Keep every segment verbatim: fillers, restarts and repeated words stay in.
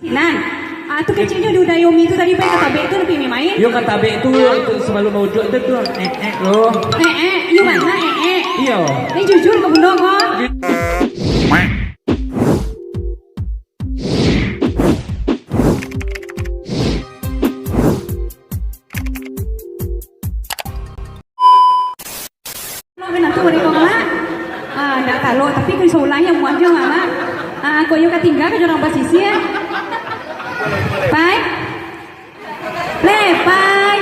Nan, ah, tu keceknyo di udah Yomi tu tadi pai ka tabek tu, tapi main. Yo ka tabek tu, tu sabalun maujuak tu, tu, eh, eh, lo. Eh, eh, iyo bana, eh, eh. Iyo. Ni jujur ka bundo ko? Ju- Lo kena tu, Riko, Mak. Ah, ndak talok, tapi kau bisa ulang yang muat jo, Mak. Ah, kau yo ka tinggal ka jorang basisia. Pai. Le, Pai.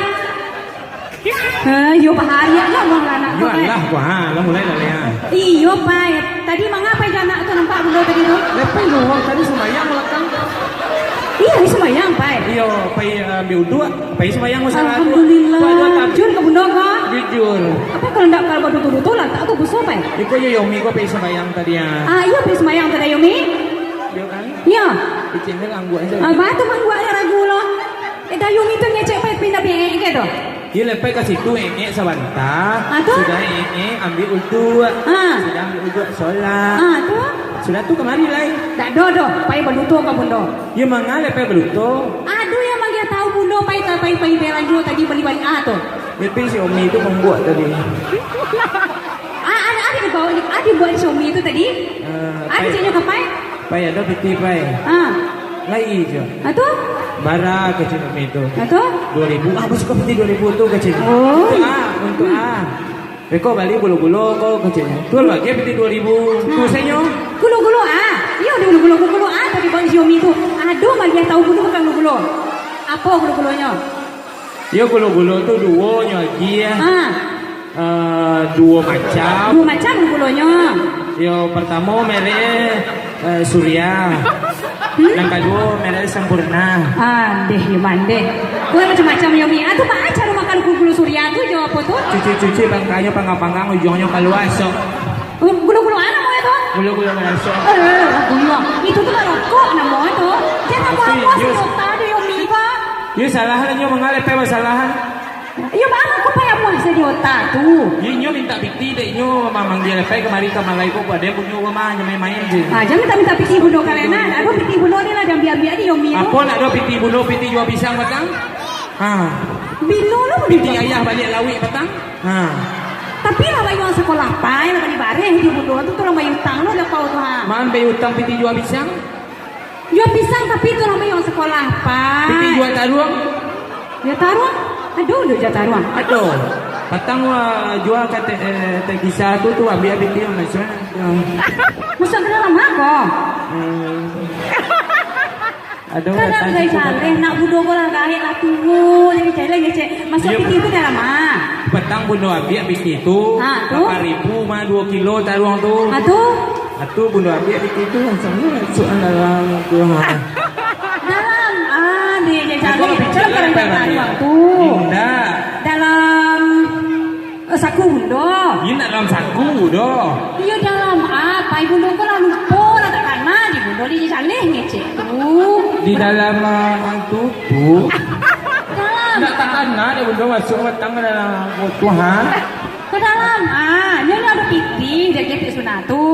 Eh, yo bahaya lah, Bang, anak Yo kau, Pai. Alah, wah, lah mulai lah, Lea. Iyo, Pai. Tadi manga Pai jo anak tu nampak bundo tadi tu? Le, Pai, lo, tadi sumbayang balakang. Iyo, sumbayang, Pai. Iyo, Pai, eh, ambil uduak. Pai sumbayang masalah tu. Alhamdulillah. Jujur ka bundo ko? Jujur. Apo kalau ndak kalau baduto-duto lah, tak tu buso, Pai? Iko yo Yomi ko pai sumbayang tadi, ah. Ah, iyo pai sumbayang tadi, Yomi? Yo kan? Iyo. Kecil ni angguak je. Ah, batu mangguak je ragu lo. Eh, dah Yomi tu ngecek Pai pindah biek ke tu? Iyo, le Pai ka situ, engek sabanta. Ah, tu? Sudah engek, ambil uduak. Ah. Sudah ambil uduak, solat. Ah, tu? Sudah tu kamari lai. Dak do doh, Pai baduto ka bundo. Yo manga le Pai baduto. Aduh, yang manggil tahu bundo, Pai, Pai, Pai, Pai, lanjut tadi bali-bali, ah, tu. Tapi si Umi tu mambuak tadi. Ah, ada, ada dibawa, ada buat si Umi tu tadi? Ah, Pai. Caknyo ka Pai? Pai, ado piti, Pai. Ah. Lai jo. Ah, tu? Bara, kecek Umi tu. Ah, tu? Dua ribu. Ah, basuo piti dua ribu tu, kecek. Oh. Untuak, ah, untuak, ah. Beko bali gulo-gulo ko, keceknyo. Tu lah bagian piti dua ribu. Nah. Tu sajo. Gulo-gulo, ah. Iyo, di gulo-gulo, gulo-gulo, ah, tadi bang Xiaomi tu. Aduh, maliah tahu gulo bukan gulo-gulo. Apo gulo-gulonyo? Yo, gulo-gulo tu duo nyo lagi, ya. Ah. Eh, duo macam. Duo macam gulo-gulonyo. Yo, pertamo merek, eh, Surya. Hmm? Nan kaduo, merek Sampoerna. Ah, deh, yo mandeh. Wah, macam-macam yo, Mi. Ah, tu, Mak, cara makan gulo-gulo Surya tu, jo apo tu? Cuci-cuci, bangkanyo panggang-panggang, ujuangnyo kalua, sok. Gulo-gulo apo namo tu? Gulo-gulo maraso. Eh, gulo. Itu tu lah rokok namo tu. Jan namo apo sih, yo, tu, yo, Mi, Pak? Yo, salah lah, nyo mangaleh, Pak, masalah. Iyo, baa mangko payah muah se di otak tu. Iyo, inyo mintak piti dek inyo, ma-, manggia Epai kamari ka malai ko, buek den punyo rumah, inyo main-main se. Ah, jan mintak-mintak piti bundo kalian, nah. Aduh, piti bundo ni lah diambiak-ambiak di Yomi tu. Apo nak ado piti bundo, piti jua pisang patang? Ha. Bilo lo bundo. Piti ayah baliak lauik patang? Ha. Tapi lah bayuang sakolah pai, lah bali bareh di bundo tu, tu lah bayutang lo, dah kau tu, ha. Maan bayutang piti jua pisang? Jua pisang tapi tu lah bayuang sakolah pai. Piti jua taruang? Jua taruang? Aduh, aduh, jua taruang. Aduh. Patang wa jua ka te, eh, te kisah tu, tu ambiak piti masuak. Masuak ka dalam apo? Hmm. Aduh, kadang gai caleh, nak bundo ko lah gaek lah tuo, jadi caleh ngecek. Masuak piti tu dalam ah. Patang bundo ambiak piti tu. Ha, tu? Lapan ribu mah duo kilo taruang tu. Ha, tu? Atu bundo ambiak di situ, langsuang masuak dalam tu, ha. Dalam, ah, ni je. Aku cari, cari barang tu. Indak. Dalam, eh, saku bundo. Indak dalam saku doh. Iyo, dalam, ah, pai bundo ko lah lupo, lah tak kana di bundo di jaleh ngecek tu. Di dalam, ah, tu, tu. Dalam. Indak tak kana di bundo masuak batang dalam tu, ha. Ka dalam, ah, nyo ni ado pitih, dek ketek sunat tu.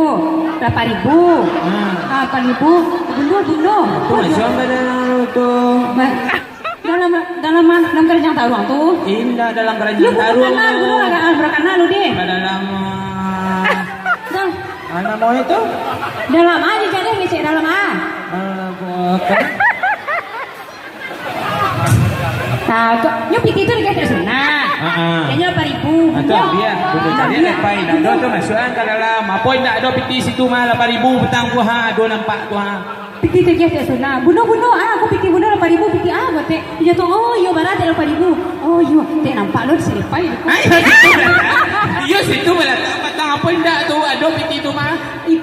Lapan ribu. Hmm. Ah, lapan ribu. Bundo, bundo. Tu macam ka dalam tu. Ba-, dalam, dalam, ah, dalam karanjang taruang tu. Indak dalam karanjang taruang tu. Yo, bundo, bundo, agak, ah, barakanal lu, deh. Ka dalam, ah. Dah. Ah, namo itu? Dalam, ah, jadi ngecek dalam, ah. Ah, bukan. Nah, tu, nyo pitih tu dikasih sunat. Ha, ha. Nyo lapan ribu. Ah, tu ambiak. Bundo caliak, Pai. Indak ado tu masuakan ka dalam. Apo indak ado pitih situ mah, lapan ribu patang tu, ha, ado nampak tu, ha. Pitih tu dikasih sunat. Bundo, bundo, ah, aku pitih bundo lapan ribu, pitih apo, Tek? Iyo tu, oh, iyo, bara, Tek, lapan ribu. Oh, iyo, Tek, nampak lo di siko, Pai. Iyo, situ lah. Iyo, situ lah. Patang apo indak tu, ado pitih tu mah. Ih,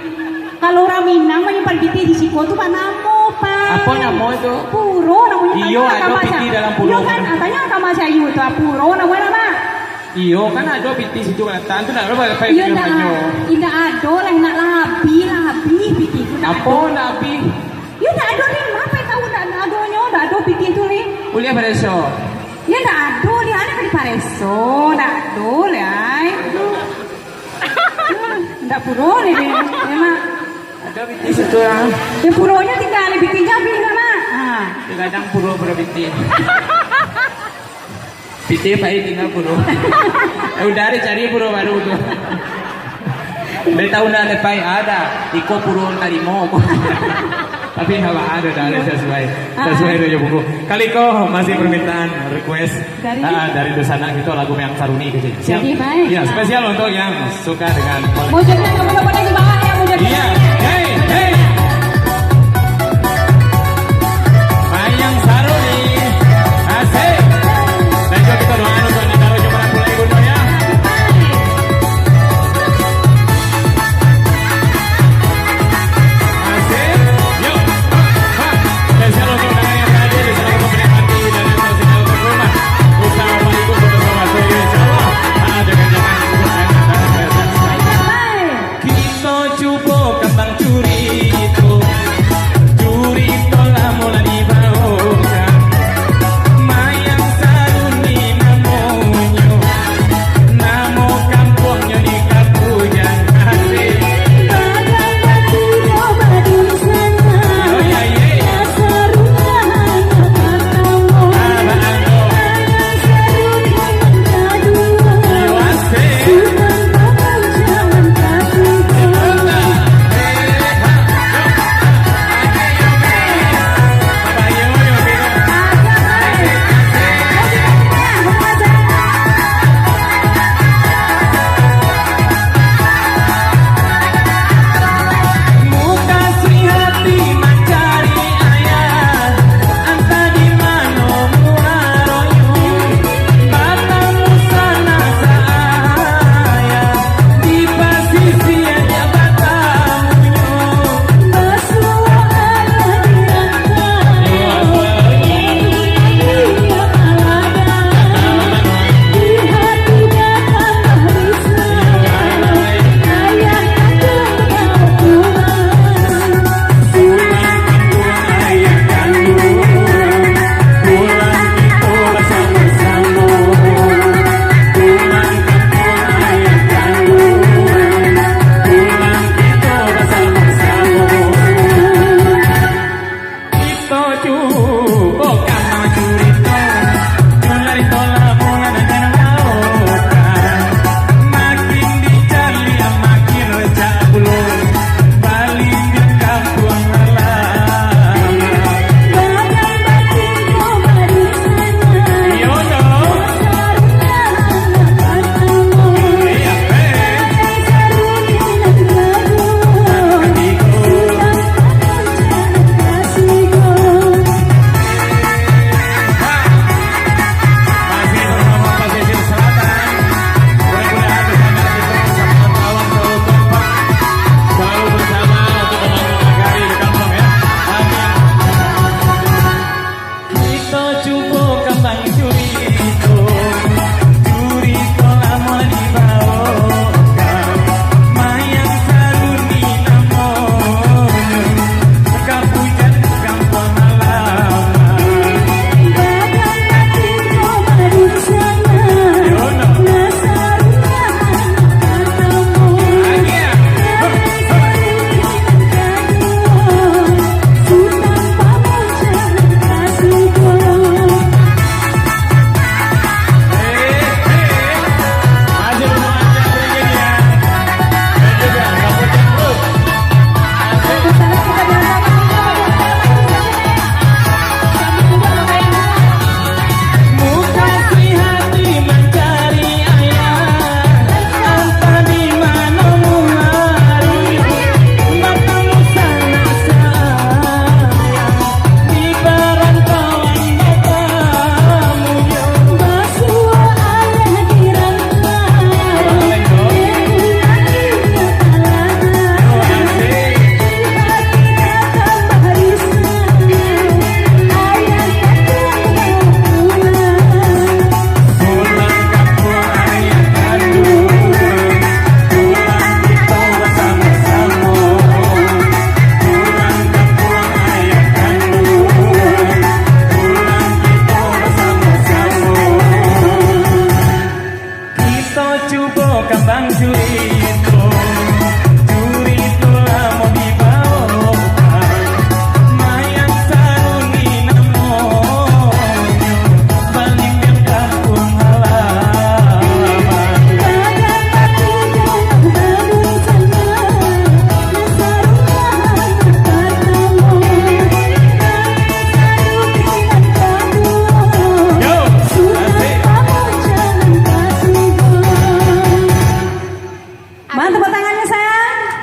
kalau urang Minang manyimpan pitih di siko tu banamo, Pai. Apo namo tu? Puro namonyo. Iyo, ado pitih dalam puro. Iyo kan, ah, tanyo ka Mak Sayu tu, ah, puro namonyo, Mak. Iyo, kan ado pitih situ, Pai. Iyo, indak, indak ado lah, indak lah abih, lah abih pitih tu, indak ado. Apo indak abih? Iyo, indak ado ni, apo tau indak adonyo, indak ado pitih tu ni. Buliah pareso. Iyo, indak ado ni, ado ka dipareso, indak ado lah, ai. Hmm, indak puro ni, ni, ni, Mak. Ado pitih situ, ah. Yo, puronyo tingga ni, pitih abih lah, Mak. Ha. Gadang puro, puro pitih. Pitih pai tingga puro. Udah dicari puro baru tu. Dari tahun nan depan ada, iko puro tarimo. Tapi ndak apa, ada, ada sesuai. Ah. Sesuai dengan buku. Kali ko masih permintaan request. Dari? Ah, dari dunsanak kito lagu Mayang Saruni kecil. Siap? Jadi, baik. Ya, spesial untuk yang suka dengan Mujurnya, kamu dapat lagi bawah ya, mujurnya. Iya. Hei, hei. Mayang Saruni. Asik. Dan juga kita doakan untuk anak daro Jumrah Pulai Gunung ya. Asik. Yuk. Ha. Spesial untuk anda yang hadir di sana, untuk menikmati dan yang tersinggah untuk rumah. Usaha Pak Ibu bersama saya, insya Allah. Ah, jangan-jangan. Kito cubo kambang curito, curito lamo lah dibaokan. Mayang Saruni namonyo, namo kampuangnyo di Kapujan Asik. Bagai batu jo batu sana, oh, ya, ye. Saruni hanya partamo. Ah, batul. Mayang Saruni Mukasuik hati mancari ayah, antah di mano muaronyo. Batamu sana saayah, di pasisia nyo batamunyo. Basuo ayah di rantau, di dunia malada, di hati datang bariso. Ayah kandung bapulang. Pulang kampuang ayah kandung, pulang kito basamo-samo. Pulang kampuang ayah kandung, pulang kito basamo-samo. Kito cu-